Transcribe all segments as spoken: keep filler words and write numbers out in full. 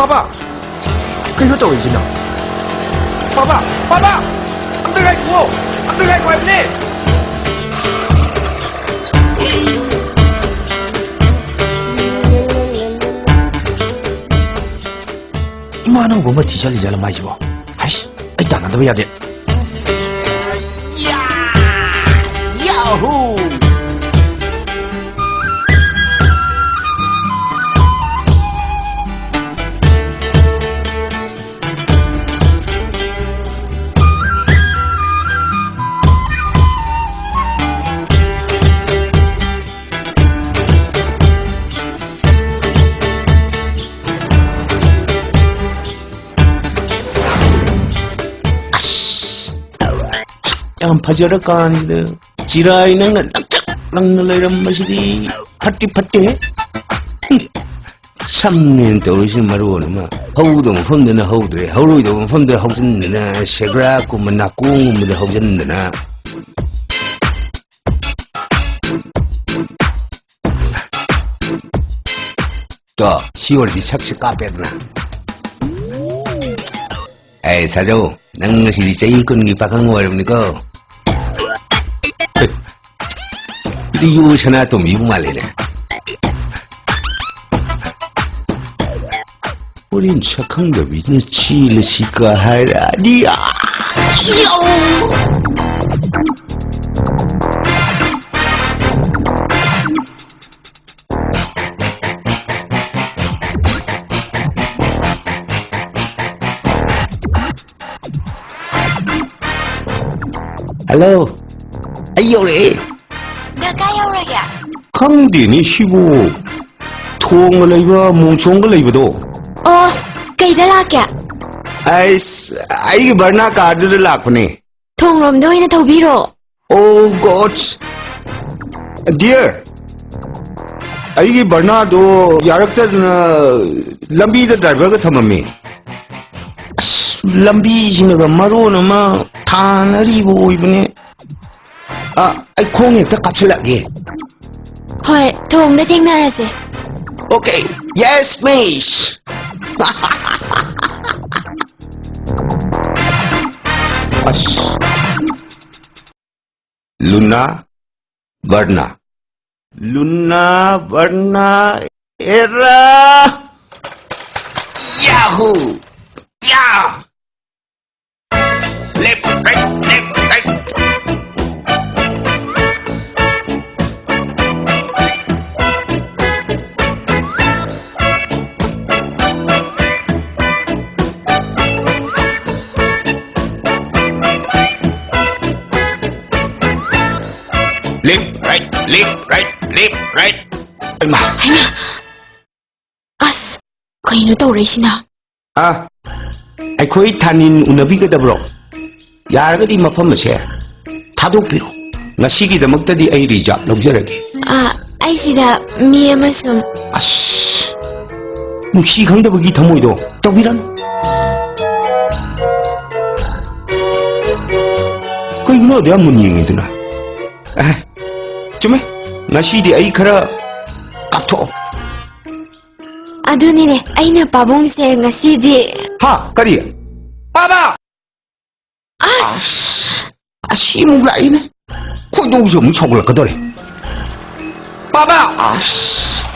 Papa! ꯀꯩꯅꯣ ꯇꯧꯔꯤꯁꯤꯅ? Papa! Papa! ꯑꯝꯇ ꯉꯥꯏꯈꯨꯑꯣ! ꯑꯝꯇ ꯉꯥꯏꯈꯣ ꯍꯥꯏꯕꯅꯦ! ꯏꯃꯥ ꯑꯅꯧꯕ ꯑꯃ ꯊꯤ ꯆꯠꯂꯤ ꯖꯥꯠꯂ ꯃꯥꯏꯁꯤꯕꯣ? ꯍꯩꯁ, ꯑꯩ ꯇꯥꯟꯅꯗꯕ ꯌꯥꯗꯦ꯫ ꯌꯥ! ꯌꯥꯍꯨ! ꯑꯁ! ꯌꯥꯝ ꯐꯖꯔꯀꯥꯟꯁꯤꯗ ꯆꯤꯔꯥꯏ ꯅꯪꯅ ꯂꯪꯇ꯭ꯔꯤꯛ ꯂꯪꯅ ꯂꯩꯔꯝꯕꯁꯤꯗꯤ ꯐꯠꯇꯤ ꯐꯠꯇꯦ꯫ ꯁꯝꯅꯦꯅ ꯇꯧꯔꯤꯁꯤꯅ ꯃꯔꯣꯟ ꯑꯃ, ꯍꯧꯗꯕ ꯃꯐꯝꯗꯅ ꯍꯧꯗ꯭ꯔꯦ, ꯍꯧꯔꯣꯏꯗꯕ ꯃꯐꯝꯗ ꯍꯧꯖꯤꯟꯗꯅ, ꯁꯦꯒ꯭ꯔꯥꯛꯀꯨꯝꯕ ꯅꯥꯀꯣꯡꯒꯨꯝꯕꯗ ꯍꯧꯖꯤꯟꯗꯅ꯫ ꯇꯣ, ꯁꯤ ꯑꯣꯏꯔꯗꯤ ꯁꯛꯁꯦ ꯀꯥꯞꯄꯦꯗꯅ꯫ ꯑꯦ, ꯁꯥꯖꯧ, ꯅꯪ ꯉꯁꯤꯗꯤ ꯆꯍꯤ ꯀꯨꯟꯒꯤ ꯄꯥꯈꯪ ꯑꯣꯏꯔꯕꯅꯤꯀꯣ꯫ ꯔꯤꯌꯣ ꯁꯅꯥꯇꯣꯝꯕꯤꯕꯨ ꯃꯥꯜꯂꯦꯅꯦ꯫ ꯍꯣꯔꯦꯟ ꯁꯛꯈꯪꯗꯕꯤꯗꯨꯅ ꯆꯦꯜꯂꯁꯤꯒ ꯍꯥꯏꯔꯛꯑꯗꯤ, ꯑꯥ! ꯍꯜꯂꯣ, ꯑꯩ ꯌꯧꯔꯛꯑꯦ꯫ ꯅꯪ ꯀꯥꯏ ꯌꯧꯔꯒꯦ? ꯈꯪꯗꯦꯅꯦ ꯁꯤꯕꯨ꯫ ꯊꯣꯡꯒ ꯂꯩꯕ, ꯃꯣꯡꯁꯣꯡꯒ ꯂꯩꯕꯗꯣ꯫ ꯑꯣ, ꯀꯩꯗ ꯂꯥꯛꯀꯦ? ꯑꯩꯁ, ꯑꯩꯒꯤ ꯕꯔꯅꯥ ꯀꯥꯔꯗꯨꯗ ꯂꯥꯛꯄꯅꯦ꯫ ꯊꯣꯡꯂꯣꯝꯗ ꯑꯣꯏꯅ ꯊꯧꯕꯤꯔꯣ꯫ Oh God! Dear, ꯑꯩꯒꯤ ꯕꯔꯅꯥꯗꯣ ꯌꯥꯔꯛꯇꯗꯅ ꯂꯝꯕꯤꯗ ꯗ꯭ꯔꯥꯏꯚꯔꯒ ꯊꯝꯃꯝꯃꯤ꯫ ꯑꯁ, ꯂꯝꯕꯤꯁꯤꯅꯒ ꯃꯔꯣꯟ ꯑꯃ ꯊꯥꯅꯔꯤꯕ ꯑꯣꯏꯕꯅꯦ꯫ ꯑ, ꯑꯩ ꯈꯣꯡ ꯍꯦꯛꯇ ꯀꯥꯞꯁꯤꯜꯂꯛꯑꯒꯦ꯫ ꯍꯣꯏ, ꯊꯣꯡꯗ ꯊꯦꯡꯅꯔꯁꯦ꯫ Okay, yes, miss. ꯑꯁ꯫ ꯂꯨꯅꯥ, ꯕꯔꯅꯥ꯫ ꯂꯨꯅꯥ, ꯕꯔꯅꯥ, ꯑꯦꯔꯥ! ꯌꯥꯍꯨ! ꯌꯥ! Left, right, left, right. Left, right, left, right, left, right. ꯍꯩꯃꯥ! ꯍꯩꯃꯥ! ꯑꯁ! ꯀꯩꯅꯣ ꯇꯧꯔꯛꯏꯁꯤꯅ? ꯑ, ꯑꯩꯈꯣꯏ ꯊꯥꯅꯤꯟ ꯎꯅꯕꯤꯒꯗꯕ꯭ꯔꯣ? ꯌꯥꯔꯒꯗꯤ ꯃꯐꯝ ꯑꯁꯦ ꯊꯥꯗꯣꯛꯄꯤꯔꯣ꯫ ꯉꯁꯤꯒꯤꯗꯃꯛꯇꯗꯤ ꯑꯩ ꯔꯤꯖꯥꯕ ꯂꯧꯖꯔꯒꯦ꯫ ꯑ, ꯑꯩ ꯁꯤꯗ ꯃꯤ ꯑꯃ ꯁꯨꯝ ꯑꯁ! ꯅꯨꯡꯁꯤ ꯈꯪꯗꯕꯒꯤ ꯊꯃꯣꯏꯗꯣ ꯇꯧꯕꯤꯔꯅꯨ꯫ ꯀꯩꯒꯤꯅꯣ ꯑꯗꯨ ꯌꯥꯝ ꯃꯨꯟꯅ ꯌꯦꯡꯉꯤꯗꯨꯅ? ꯑꯦ, ꯆꯨꯝꯃꯦ꯫ ꯉꯁꯤꯗꯤ ꯑꯩ ꯈꯔ ꯀꯥꯞꯊꯣꯛꯑꯣ꯫ ꯑꯗꯨꯅꯤꯅꯦ, ꯑꯩꯅ ꯄꯥꯕꯨꯡꯁꯦ ꯉꯁꯤꯗꯤ ꯍꯥ? ꯀꯔꯤ? ꯄꯥꯕ! ꯑꯁ! ꯑꯁꯤꯃꯨꯛ ꯂꯥꯛꯏꯅꯦ꯫ ꯈꯣꯏꯗꯧꯁꯦ ꯑꯃꯨꯛ ꯁꯥꯎꯒꯠꯂꯛꯀꯗꯧꯔꯦ꯫ ꯄꯥꯕ! ꯑꯁ!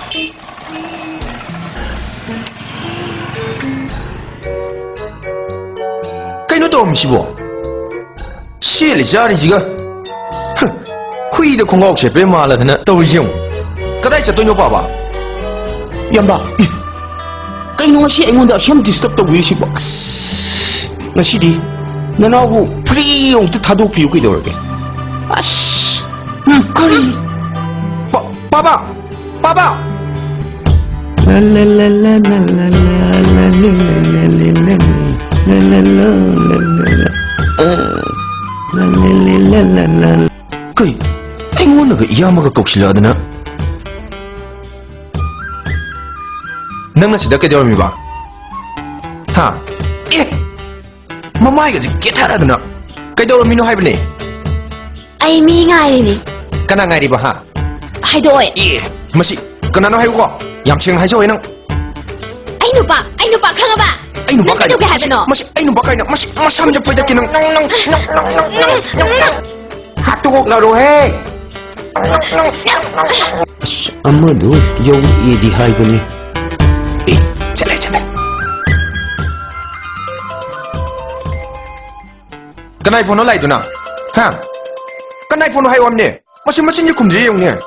ꯀꯩꯅꯣ ꯇꯧꯔꯝꯃꯤꯁꯤꯕꯣ? ꯁꯦꯠꯂꯤ ꯆꯥꯔꯤꯁꯤꯒ꯫ ꯍ, ꯍꯨꯏꯗ ꯈꯣꯡꯒ꯭ꯔꯥꯎ ꯁꯦꯠꯄꯩ ꯃꯥꯜꯂꯗꯅ ꯇꯧꯔꯤꯁꯦ ꯌꯦꯡꯉꯨ꯫ ꯀꯗꯥꯏ ꯆꯠꯇꯣꯏꯅꯣ ꯄꯥꯕ? ꯏꯌꯥꯝꯕ, ꯑꯦ, ꯀꯩꯅꯣ ꯉꯁꯤ ꯑꯩꯉꯣꯟꯗ ꯑꯁꯨꯝ ꯗꯤꯁꯇꯔꯕ ꯇꯧꯕꯤꯔꯤꯁꯤꯕꯣ? ꯑꯁ, ꯉꯁꯤꯗꯤ ꯅꯅꯥꯎꯕꯨ ꯐ꯭ꯔꯤ ꯑꯃꯨꯛꯇ ꯊꯥꯗꯣꯛꯄꯤꯌꯨ ꯀꯩꯗꯧꯔꯒꯦ? ꯑꯁ, ꯎꯝ, ꯀꯔꯤ? ꯄꯥ-, ꯄꯥꯕ! ꯄꯥꯕ! ꯀꯩ? ꯑꯩꯉꯣꯟꯗꯒ ꯏꯌꯥꯝꯕꯒ ꯀꯧꯁꯤꯜꯂꯛꯑꯗꯅ? ꯅꯪꯅ ꯁꯤꯗ ꯀꯩꯗꯧꯔꯝꯃꯤꯕ? ꯍꯥ? ꯑꯦ! ꯃꯃꯥꯏꯒꯁꯦ ꯀꯦꯊꯔꯗꯅ ꯀꯩꯗꯧꯔꯝꯃꯤꯅꯣ ꯍꯥꯏꯕꯅꯦ? ꯑꯩ ꯃꯤ ꯉꯥꯏꯔꯤꯅꯤ꯫ ꯀꯅꯥ ꯉꯥꯏꯔꯤꯕ, ꯍꯥ? ꯍꯥꯏꯗꯣꯛꯑꯣꯏ꯫ ꯑꯦ, ꯃꯁꯤ ꯀꯅꯥꯅꯣ ꯍꯥꯏꯌꯨꯀꯣ? ꯌꯥꯝ ꯁꯦꯡꯅ ꯍꯥꯏꯖꯧꯋꯦ ꯅꯪ꯫ ꯑꯩ ꯅꯨꯄꯥ, ꯑꯩ ꯅꯨꯄꯥ ꯈꯪꯉꯕ? ꯑꯩ ꯅꯨꯄꯥ ꯅꯪ ꯀꯥꯏꯅ? ꯀꯩꯗꯧꯒꯦ ꯍꯥꯏꯕꯅꯣ? ꯃꯁꯤ ꯑꯩ ꯅꯨꯄꯥ ꯀꯥꯏꯅ? ꯃꯁꯤ ꯃꯁꯝꯁꯦ ꯐꯣꯏꯗꯠꯀꯦ ꯅꯪ꯫ ꯍꯥꯠꯇꯣꯛꯂꯔꯣꯍꯦ꯫ ꯑꯁ, ꯑꯃꯗꯨ ꯌꯧꯔꯛꯑꯦꯗꯤ ꯍꯥꯏꯕꯅꯤ꯫ ꯑꯦ, ꯆꯠꯂꯦ, ꯆꯠꯂꯦ꯫ ꯀꯅꯥꯏ ꯐꯣꯟꯅꯣ ꯂꯥꯛꯏꯗꯨꯅ? ꯍꯥ? ꯀꯅꯥꯏ ꯐꯣꯟꯅꯣ ꯍꯥꯏꯌꯣ ꯍꯥꯏꯕꯅꯦ꯫ ꯃꯁꯤ ꯃꯆꯤꯟꯁꯦ ꯈꯨꯝꯗ꯭ꯔꯤꯁꯦ ꯌꯦꯡꯉꯨꯅꯦ꯫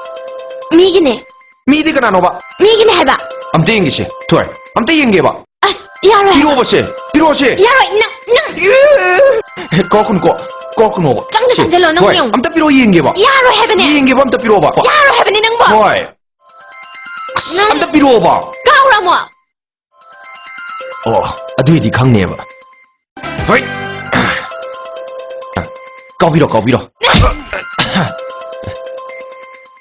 ꯃꯤꯒꯤꯅꯦ꯫ ꯃꯤꯗꯤ ꯀꯅꯥꯅꯣꯕ? ꯃꯤꯒꯤꯅꯦ ꯍꯥꯏꯕ꯫ ꯑꯝꯇ ꯌꯦꯡꯒꯦꯁꯦ꯫ ꯊꯣꯏ, ꯑꯝꯇ ꯌꯦꯡꯒꯦꯕ꯫ ꯑꯁ, ꯌꯥꯔꯣꯏ ꯍꯥꯏꯕ꯫ ꯄꯤꯔꯛꯑꯣꯕꯁꯦ, ꯄꯤꯔꯛꯑꯣꯁꯦ꯫ ꯌꯥꯔꯣꯏ, ꯅꯪ, ꯅꯪ꯫ ꯑꯦ! ꯀꯧꯔꯛꯀꯅꯨꯀꯣ, ꯀꯧꯔꯛꯀꯅꯣꯕ꯫ ꯆꯪꯗ ꯁꯦ, ꯆꯪꯁꯤꯜꯂꯣ, ꯅꯪ ꯊꯣꯏ, ꯌꯦꯡꯉꯨ꯫ ꯑꯝꯇ ꯄꯤꯔꯛꯑꯣ ꯌꯦꯡꯒꯦꯕ꯫ ꯌꯥꯔꯣꯏ ꯍꯥꯏꯕꯅꯦ꯫ ꯌꯦꯡꯒꯦꯕ, ꯑꯝꯇ ꯄꯤꯔꯛꯑꯣꯕ꯫ ꯌꯥꯔꯣꯏ ꯍꯥꯏꯕꯅꯦ ꯅꯪꯕꯣ꯫ ꯊꯣꯏ꯫ ꯑꯁ, ꯅꯪ ꯑꯝꯇ ꯄꯤꯔꯛꯑꯣꯕ꯫ ꯀꯥꯎꯔꯝꯃꯣ꯫ ꯑꯣ, ꯑꯗꯨꯏꯗꯤ ꯈꯪꯅꯦꯕ꯫ ꯍꯣꯏ꯫ ꯀꯥꯎꯕꯤꯔꯣ, ꯀꯥꯎꯕꯤꯔꯣ꯫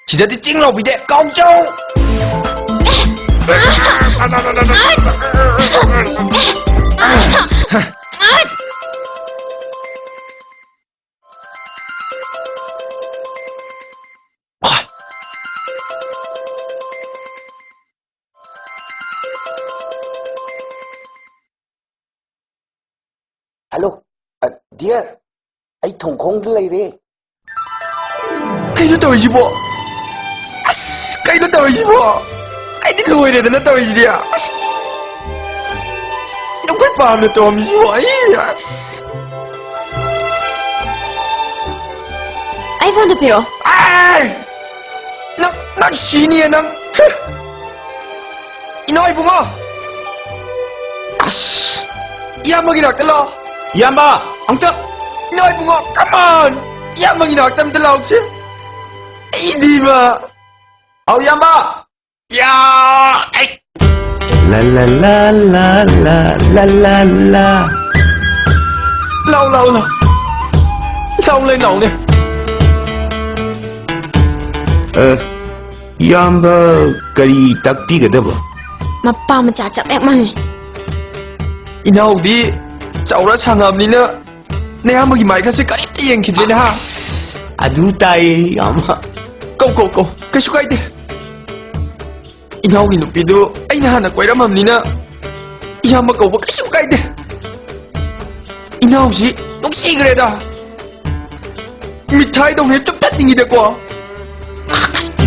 ꯁꯤꯗꯗꯤ ꯆꯤꯡ ꯂꯥꯎꯕꯤꯗꯦ, ꯀꯥꯎꯖꯧ꯫ Hello, dear, ꯑꯩ ꯊꯣꯡꯈꯣꯡꯗ ꯂꯩꯔꯦ꯫ ꯀꯩꯅꯣ ꯇꯧꯔꯤꯁꯤꯕꯣ? ꯑꯁ, ꯀꯩꯅꯣ ꯇꯧꯔꯤꯁꯤꯕꯣ? ꯑꯩꯗꯤ ꯂꯣꯏꯔꯦꯗꯅ ꯇꯧꯔꯤꯁꯤꯗꯤ꯫ ꯑꯁ, ꯌꯥꯝ ꯄꯥꯝꯅ ꯇꯧꯔꯝꯃꯤꯁꯤꯕꯣ? ꯑꯩ, ꯑꯁ꯫ ꯑꯩ ꯐꯣꯟꯗꯣ ꯄꯤꯔꯛꯑꯣ꯫ ꯑꯥꯏ! ꯅꯪ, ꯅꯪ ꯁꯤꯅꯤꯌꯦ ꯅꯪ꯫ ꯏꯅꯥꯎ ꯏꯕꯨꯡꯉꯣ! ꯑꯁ! ꯏꯌꯥꯝꯕꯒꯤ ꯅꯥꯛꯇ ꯂꯥꯛꯑꯣ꯫ ꯏꯌꯥꯝꯕ, ꯑꯝꯇ! ꯏꯅꯥꯎ ꯏꯕꯨꯡꯉꯣ, come on! ꯏꯌꯥꯝꯕꯒꯤ ꯅꯥꯛꯇ ꯑꯝꯇ ꯂꯥꯛꯑꯣꯁꯦ꯫ ꯑꯩꯗꯤꯕ! ꯍꯥꯎ, ꯏꯌꯥꯝꯕ! ꯌꯥ! ꯑꯩ! ꯂꯥ ꯂꯥ ꯂꯥ ꯂꯥ ꯂꯥ ꯂꯥ ꯂꯥ ꯂꯥ꯫ ꯂꯥꯎ, ꯂꯥꯎ, ꯂꯥꯎ꯫ ꯂꯥꯎꯅꯦ, ꯂꯥꯎꯅꯦ꯫ ꯑ, ꯏꯌꯥꯝꯕ ꯀꯔꯤ ꯇꯥꯛꯄꯤꯒꯗꯕ? ꯃꯄꯥ ꯃꯆꯥ ꯆꯞ ꯍꯦꯛ ꯃꯥꯟꯅꯩ꯫ ꯏꯅꯥꯎꯗꯤ ꯆꯥꯎꯔ ꯁꯥꯡꯉꯕꯅꯤꯅ ꯅꯌꯥꯝꯕꯒꯤ ꯃꯥꯏꯒꯁꯦ ꯀꯔꯤꯝꯇ ꯌꯦꯡꯈꯤꯗ꯭ꯔꯦꯅꯦ, ꯍꯥ? ꯑꯁ, ꯑꯗꯨ ꯇꯥꯏꯌꯦ, ꯏꯌꯥꯝꯕ꯫ ꯀꯧ, ꯀꯧ, ꯀꯧ꯫ ꯀꯩꯁꯨ ꯀꯥꯏꯗꯦ꯫ ꯏꯅꯥꯎꯒꯤ ꯅꯨꯄꯤꯗꯨ ꯑꯩꯅ ꯍꯥꯟꯅ ꯀꯣꯏꯔꯝꯃꯕꯅꯤꯅ ꯏꯌꯥꯝꯕ ꯀꯧꯕ ꯀꯩꯁꯨ ꯀꯥꯏꯗꯦ꯫ ꯏꯅꯥꯎꯁꯤ ꯅꯨꯡꯁꯤꯈ꯭ꯔꯦꯗ꯫ ꯃꯤꯊꯥꯏꯗꯧꯅ ꯆꯨꯞꯊꯠꯅꯤꯡꯉꯤꯗꯀꯣ꯫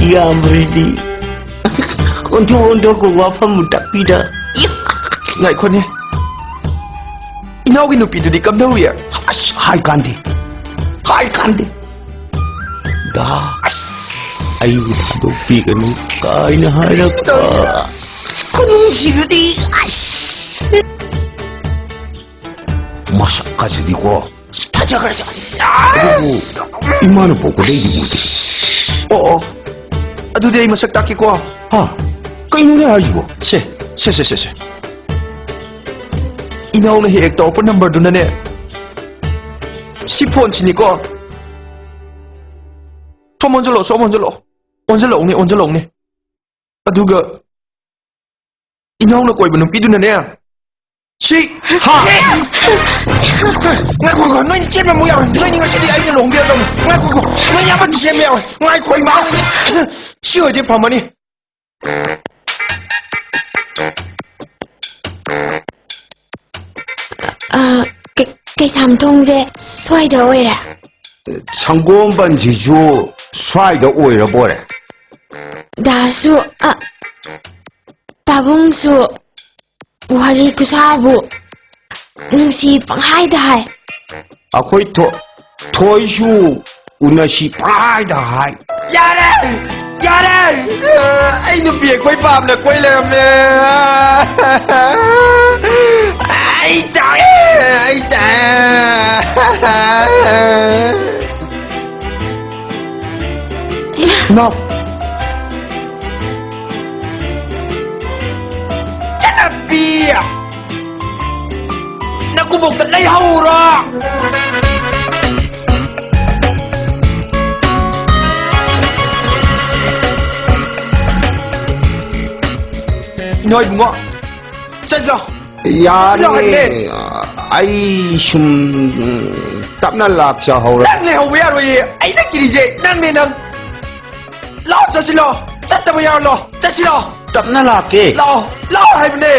ꯏꯌꯥꯝꯕꯁꯤꯗꯤ ꯑꯣꯟꯊꯣꯛ ꯑꯣꯟꯊꯣꯛꯄ ꯋꯥꯐꯝ ꯇꯥꯛꯄꯤꯗ꯫ ꯉꯥꯏꯈꯣꯅꯦ, ꯏꯅꯥꯎꯒꯤ ꯅꯨꯄꯤꯗꯨꯗꯤ ꯀꯝꯗꯧꯔꯤ? ꯑꯁ, ꯍꯥꯏ ꯀꯥꯟꯗꯦ, ꯍꯥꯏ ꯀꯥꯟꯗꯦ꯫ ꯗꯥ, ꯑꯁ, ꯑꯩꯕꯨ ꯊꯥꯗꯣꯛꯄꯤꯒꯅꯨ ꯀꯥꯏꯅ ꯍꯥꯏꯔꯛꯄ꯫ ꯈꯨꯅꯨꯡꯁꯤꯗꯨꯗꯤ, ꯑꯁ꯫ ꯃꯁꯛ ꯀꯥꯁꯤꯗꯤꯀꯣ꯫ ꯐꯖꯈ꯭ꯔ ꯖꯥꯠꯅꯤ꯫ ꯑꯗꯨꯕꯨ ꯏꯃꯥꯅ ꯄꯣꯛꯄꯗꯩꯗꯤ ꯎꯗꯦ꯫ ꯑꯣ, ꯑꯣ꯫ ꯑꯗꯨꯗꯤ ꯑꯩ ꯃꯁꯛ ꯇꯥꯛꯀꯦꯀꯣ꯫ ꯍꯥ? ꯀꯩꯅꯣꯅꯦ ꯍꯥꯏꯁꯤꯕꯣ? ꯁꯦ, ꯁꯦ, ꯁꯦ, ꯁꯦ, ꯁꯦ꯫ ꯏꯅꯥꯎꯅ ꯍꯦꯛ ꯍꯦꯛ ꯇꯧꯔꯛꯄ ꯅꯝꯕꯔꯗꯨꯅꯅꯦ꯫ ꯁꯤ ꯐꯣꯟꯁꯤꯅꯤꯀꯣ꯫ ꯁꯣꯝ ꯑꯣꯟꯁꯤꯜꯂꯛꯑꯣ, ꯁꯣꯝ ꯑꯣꯟꯁꯤꯜꯂꯛꯑꯣ꯫ ꯑꯣꯟꯁꯤꯜꯂꯛꯎꯅꯦ, ꯑꯣꯟꯁꯤꯜꯂꯛꯎꯅꯦ꯫ ꯑꯗꯨꯒ ꯏꯅꯥꯎꯅ ꯀꯣꯏꯕ ꯅꯨꯄꯤꯗꯨꯅꯅꯦ꯫ ꯁꯤ꯫ ꯍꯥ? ꯁꯤ꯫ ꯉꯥꯏꯈꯣ, ꯉꯥꯏꯈꯣ, ꯅꯣꯏꯅꯤ ꯆꯦꯟꯕ ꯑꯃꯨꯛ ꯌꯥꯎꯔꯦ꯫ ꯅꯣꯏꯅꯤ ꯉꯁꯤꯗꯤ ꯑꯩꯅ ꯂꯨꯍꯣꯡꯕꯤꯔꯗꯧꯅꯤ꯫ ꯉꯥꯏꯈꯣ, ꯉꯥꯏꯈꯣ, ꯅꯣꯏꯅꯤ ꯑꯃꯗꯤ ꯆꯦꯟꯕ ꯌꯥꯎꯔꯦ꯫ ꯉꯥꯏꯈꯣ, ꯏꯃꯥ꯫ ꯁꯤ ꯑꯣꯏꯗꯤ ꯐꯝꯃꯅꯤ꯫ ꯑ, ꯀꯩ-, ꯀꯩꯁꯥꯝꯊꯣꯡꯁꯦ ꯁ꯭ꯋꯥꯏꯗ ꯑꯣꯏꯔꯦ? ꯁꯪꯒꯣꯝꯕꯟꯁꯤꯁꯨ ꯁ꯭ꯋꯥꯏꯗ ꯑꯣꯏꯔꯕꯣꯔꯦ? ꯗꯥꯁꯨ, ꯑ, ꯄꯥꯕꯨꯡꯁꯨ ꯋꯥꯔꯤ ꯈꯨꯁꯥꯕꯨ ꯅꯨꯡꯁꯤ ꯄꯪꯍꯥꯏꯗ ꯍꯥꯏ꯫ ꯑꯩꯈꯣꯏ ꯊꯣ-, ꯊꯣꯏꯁꯨ ꯎꯅꯁꯤ ꯄꯪꯍꯥꯏꯗ ꯍꯥꯏ꯫ ꯌꯥꯔꯦ! ꯌꯥꯔꯦ! ꯑꯩ ꯅꯨꯄꯤ ꯑꯩꯈꯣꯏ ꯄꯥꯝꯅ ꯀꯣꯏ ꯂꯩꯔꯝꯃꯦ꯫ ꯑꯩ ꯆꯥꯛꯑꯦ! ꯑꯩ ꯆꯥꯛꯑꯦ! ꯏꯃꯥ! ꯅꯥꯎ! ꯆꯠꯅꯕꯤ! ꯅꯀꯨꯕꯣꯛꯇ ꯂꯩꯍꯧꯔꯣ! ꯅꯣꯏ ꯏꯕꯨꯡꯉꯣ, ꯆꯠꯂꯣ! ꯌꯥꯔꯦ꯫ ꯆꯠꯂꯣ ꯍꯥꯏꯕꯅꯦ꯫ ꯑꯩ ꯁꯨꯝ, ꯎꯝ, ꯇꯞꯅ ꯂꯥꯛꯆꯍꯧꯔ- ꯅꯪ ꯂꯩꯍꯧꯕ ꯌꯥꯔꯣꯏꯌꯦ꯫ ꯑꯩꯅ ꯀꯤꯔꯤꯁꯦ ꯅꯪꯅꯦ, ꯅꯪ꯫ ꯂꯥꯛꯑꯣ, ꯆꯠꯁꯤ ꯂꯥꯛꯑꯣ꯫ ꯆꯠꯇꯕ ꯌꯥꯔꯣꯏ, ꯂꯥꯛꯑꯣ꯫ ꯆꯠꯁꯤ ꯂꯥꯛꯑꯣ꯫ ꯇꯞꯅ ꯂꯥꯛꯀꯦ꯫ ꯂꯥꯛꯑꯣ, ꯂꯥꯛꯑꯣ ꯍꯥꯏꯕꯅꯦ꯫